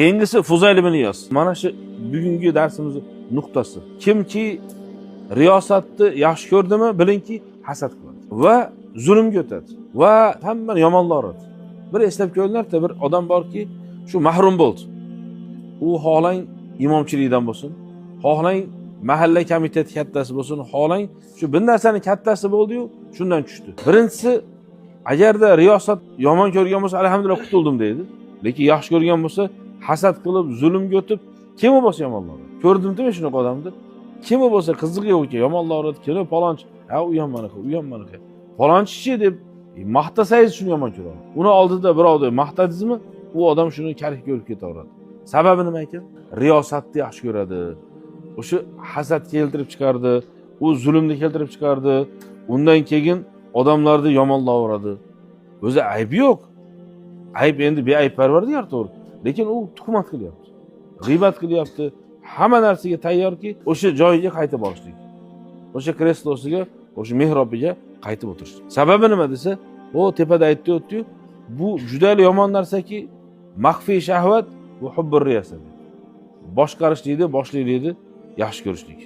Keyingisi Fuzayl ibn Iyos. Mana shu bugungi darsimizni nuqtasi. Kimki riyosatni yaxshi ko'rdimi, bilingki, hasad qiladi va zulmga o'tadi va hammani yomonlayveradi. Bir eslab ko'ringlar, bir odam borki, shu mahrum bo'ldi. U xohlang imomchilikdan bo'lsin, xohlang mahalla komiteti kattasi bo'lsin, xohlang shu bir narsani kattasi bo'ldi-yu, shundan tushdi. Birinchisi, agarda riyosat yomon ko'rgan bo'lsa, alhamdulillah qutuldim deydi. Lekin yaxshi ko'rgan bo'lsa, hasad qilib, zulmga o'tib, kimi bo'lsa yomonlayveradi. Ko'rdimda men shunaqa odamni. Kimi bo'lsa qizig'i yo'q ekan, yomonlayveradi, kimi palonchi, ha u ham manaqa, u ham manaqa. Palonchichi deb maqtasangiz shuni yomon ko'radi. Uni oldida birovni maqtadingizmi, u odam shuni karih ko'rib ketaveradi. Sababi nima ekan? Riyosatni yaxshi ko'radi. O'sha hasad keltirib chiqardi, u zulmni keltirib chiqardi. Undan keyin odamlarni yomonlayveradi. O'zi aybi yo'q. Ayb endi beayb parvardigor to'g'ri. Lekin u tuhmat qilyapti. G'iybat qilyapti. Hamma narsaga tayyorki, o'sha joyiga qaytib borishlik. O'sha kreslosiga, o'sha mehrobiga qaytib o'tirish. Sababi nima desa, u tepada aytdi o'tdi-yu, bu juda yomon narsaki, maxfiy shahvat va hubbur riyosat. Boshqarishlikni, boshliqlikni yaxshi ko'rishlik.